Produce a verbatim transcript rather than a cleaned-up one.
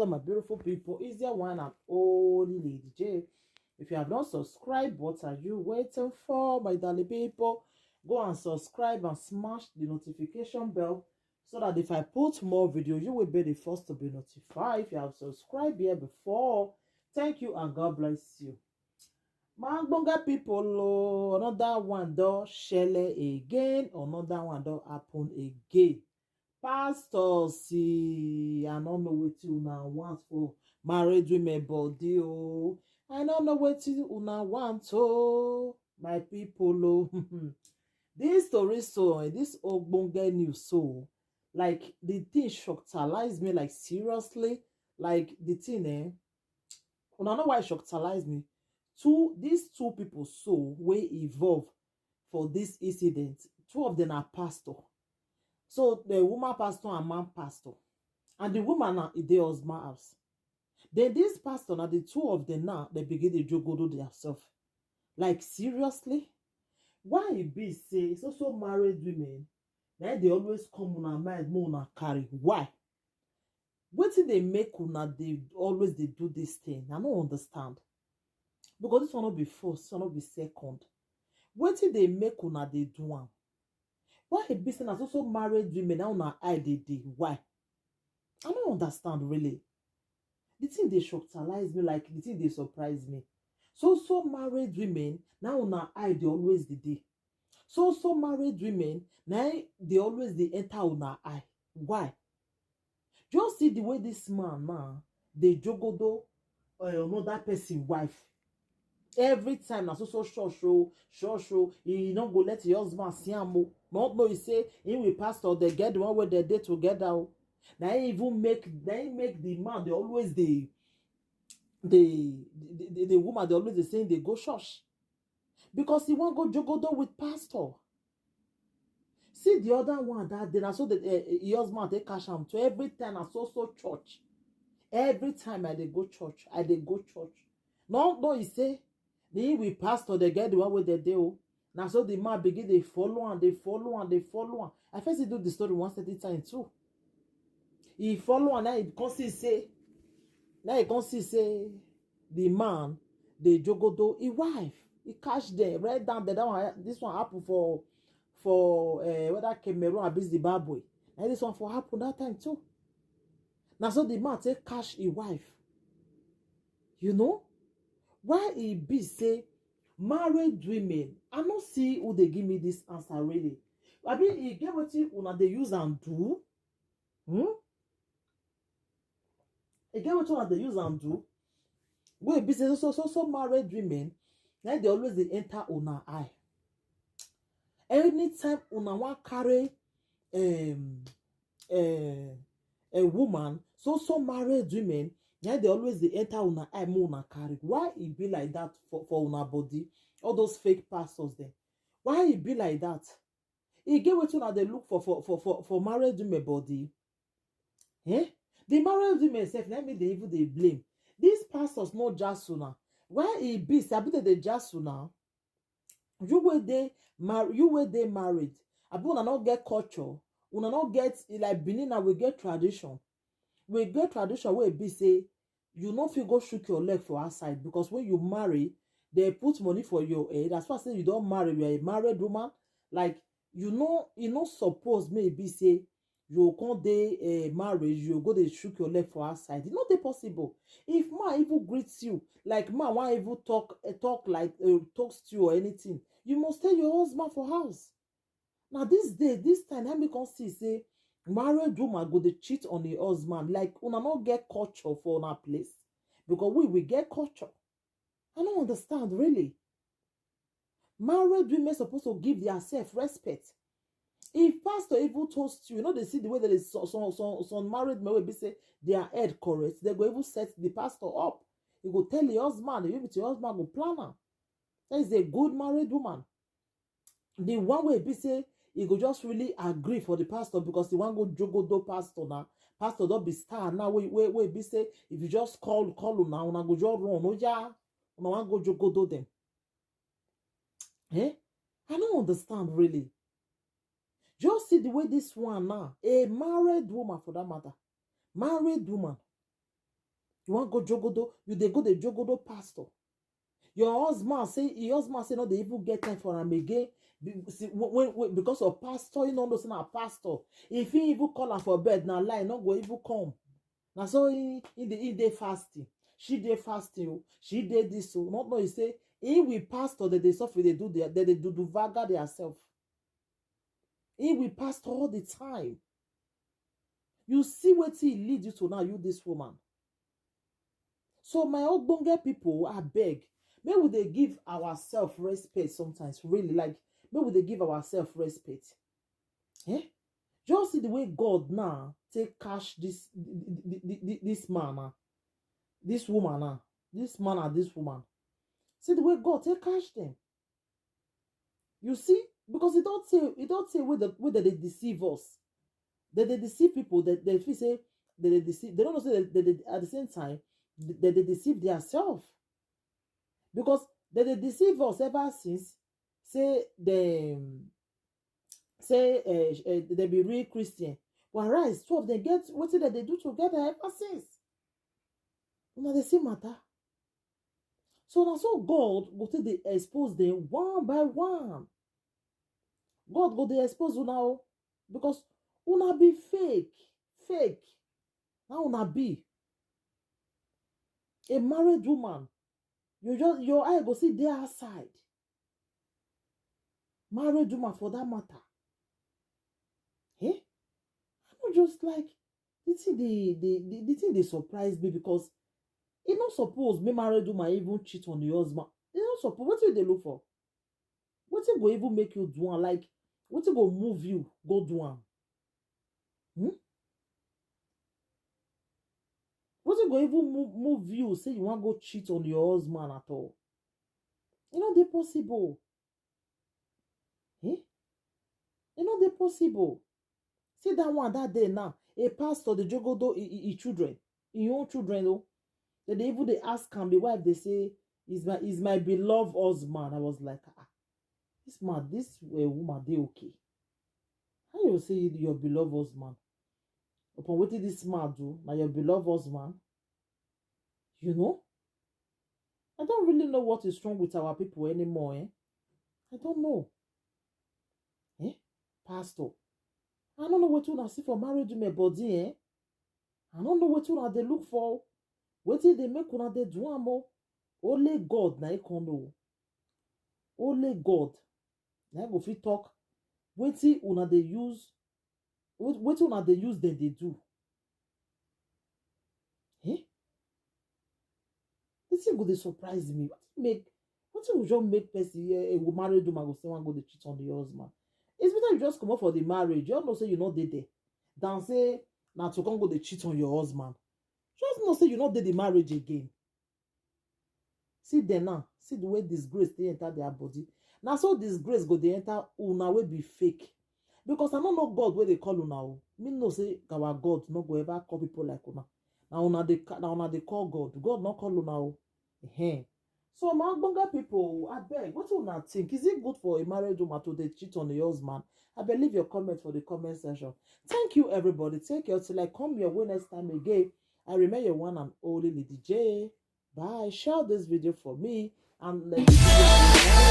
My beautiful people, is there one and only Lady J. If you have not subscribed, what are you waiting for, my darling people? Go and subscribe and smash the notification bell so that if I put more video, you will be the first to be notified. If you have subscribed here before, thank you and God bless you. My Gbonga people, oh, another one don shele again, another one don happen again. Pastor, see, I no know wetin una want for married women body, oh. I no know wetin una want, oh, my people, oh. This story so, eh, this ogbonge news so, like, the thing shockalize me, like, seriously, like, the thing, eh, una know why e shockalize me? Two, these two people so wey involve for this incident, two of them are pastor. So the woman pastor and man pastor. And the woman na e dey husband house. Then this pastor, na the two of them now, they begin to jogodo themselves. Like, seriously? Why e be say so so married women, na they always come una mind, make una carry? Why? Wetin dey make una dey always dey do this thing? I no understand. Because this one no be first, this one no be second. Wetin dey make una dey do am? Why e be say na so so married women na una eye dey dey? Why? I no understand really. The thing dey shockalize me, like, the thing dey surprise me. So so married women na una eye dey always dey dey. So so married women na dey always dey enter una eye. Why? Just see the way this man now dey jogodo, uh, another person wife. Every time na so so church o, church o, he no go let him husband see am o. Not know he say he with pastor, they get the one wey they dey together o. Na him even make, na him make the man dey always dey, the, the, the, the woman dey always dey say they go church. Because he wan go jogodo with pastor. See the other one that day, na so the, eh, eh, him husband take catch am to every time na so so church. Every time I dey go church, I dey go church. No, no, he say, the him with pastor, they get the one wey they dey o. Na so the man begin dey follow am, dey follow am, dey follow am. I first do the story one certain time too. He follow am, now he come see say, now he come see say the man dey jogodo his wife. He catch them, write down that, that one, this one happen for, for, eh, whether Cameroon or Zimbabwe. And this one for happen that time too. Na so the man take catch his wife. You know? Why e be say married women, I no see who dey give me this answer really. Abi e get wetin una dey use am do? Hmm? E get wetin una dey use am do? Wey be say so so so married women, na dey always dey enter una eye. Anytime una wan carry, um, uh, a woman, so so married women, na dey always dey enter una eye, make una carry. Why e be like that for, for una body? All those fake pastors dem. Why e be like that? E get wetin una dey look for for for for, for married women body. Eh? The married women sef, na me dey even dey blame. These pastors no jazz una. Why e be say abi dem dey jazz una? You wey dey mar-, you wey dey married, abi una no get culture? Una no get, like, Benin na we get tradition. We get tradition wey be say you no fit go shook your leg for outside, because when you marry, they put money for your head. As far as say you don marry, you are a married woman. Like, you know, e no suppose make e be say you come dey, eh, marriage, you go dey shook your leg for outside. E no dey possible. If man even greet you, like, man wan even talk, eh, talk like, eh, toast you or anything, you must tell your husband for house. Now this day, this time, let me come see say married woman go dey cheat on her husband. Like, una no get culture for una place, because we, we get culture. I no understand really. Married women suppose to give their self respect. If pastor even toast you, you know, they see the way that is so, so, so, some married men will be say their head correct, they go even set the pastor up. You go tell your husband, you with your husband go plan am. That is a good married woman. The one wey be say e go just really agree for the pastor, because the one go jogodo pastor now. Pastor don be star now. Wey, wey, wey be say if you just call, call una, una go just run. Oh yeah, una wan go jogodo them. Eh? I don't understand really. Just see the way this one now, a married woman for that matter, married woman, You wan go jogodo, you dey go dey jogodo pastor. Your husband say, your husband say no dey even get time for am again. Be- see, when, when, when- because of pastor, you no know say na pastor. If he even call am for bed, na lie, no go even come. Na so he, he, dey, he dey fasting. She dey fasting, oh. She dey this, oh. Not know he say, he with pastor that they suffer, they do their, that they do, do vaga their self. He with pastor all the time. You see what he lead you to now, you this woman. So my ogbonge people, I beg, may we dey give ourselves respect sometimes, really, like, may we dey give ourselves respect. Eh? Just see the way God now take catch this, th- th- th- th- this man now, this woman now, this man and this woman. See the way God take catch them. You see, because he don't say, he don't say where the where they deceive us. They they deceive people. They they feel say they they deceive. They don't know say they, they, they- at the same time they, they deceive themselves, because they they deceive us ever since. Say they say uh, uh, they be real Christian. Whereas two of them get what did they do together ever since. Una dey see matter. So na so God go take dey expose them one by one. God go dey expose una o, because una be fake, fake. Now una be a married woman. You just your eye go see dey outside. Married woman for that matter. Eh? I no just like the thing dey the, the, the thing dey surprise me, because e no suppose make married woman even cheat on the husband. E no suppose. Wetin you dey look for? Wetin go even make you do am? Like, wetin go move you go do am? Hmm? Wetin go even move, move you say you wan go cheat on your husband at all? E no dey possible. Eh? E no dey possible. See that one that day now. A pastor dey jogodo e, e, e children, e own children o. They dey even dey ask am, the wife dey say, "Is my is my beloved husband." I was like, "Ah, this man, this uh, woman dey okay. How you say your beloved husband? Upon wetin this man do, na your beloved husband? You know?" I don't really know what is wrong with our people anymore, eh? I don't know. Eh? Pastor, I don't know what una see for married women body, eh? I don't know what una dey look for. Wetin dey make una dey do am o? Only God na e come know. Only God na e go fit talk wetin una dey use, wet- wetin una dey use dem dey do. Eh? The thing go dey surprise me. Wetin make wetin go just make person, eh, a wo- married woman go say wan go dey cheat on the husband? It's better you just comot for the marriage. You know say you no dey there than say na to come go dey cheat on your husband. Just know say you no dey the marriage again. See them now. See the way disgrace dey enter their body. Na so disgrace go dey enter una wey be fake. Because I no know God wey dey call una o. Me know say our God no go ever call people like una. Na una dey ca- na una dey call God. God no call una o. Ehen. So my ogbonge people, abeg, wetin una think? Is it good for a married woman to dey cheat on a husband? I beg leave your comment for the comment section. Thank you, everybody. Take care till I come your way next time again. I remain your one and only Lady J. Bye. Share this video for me and let me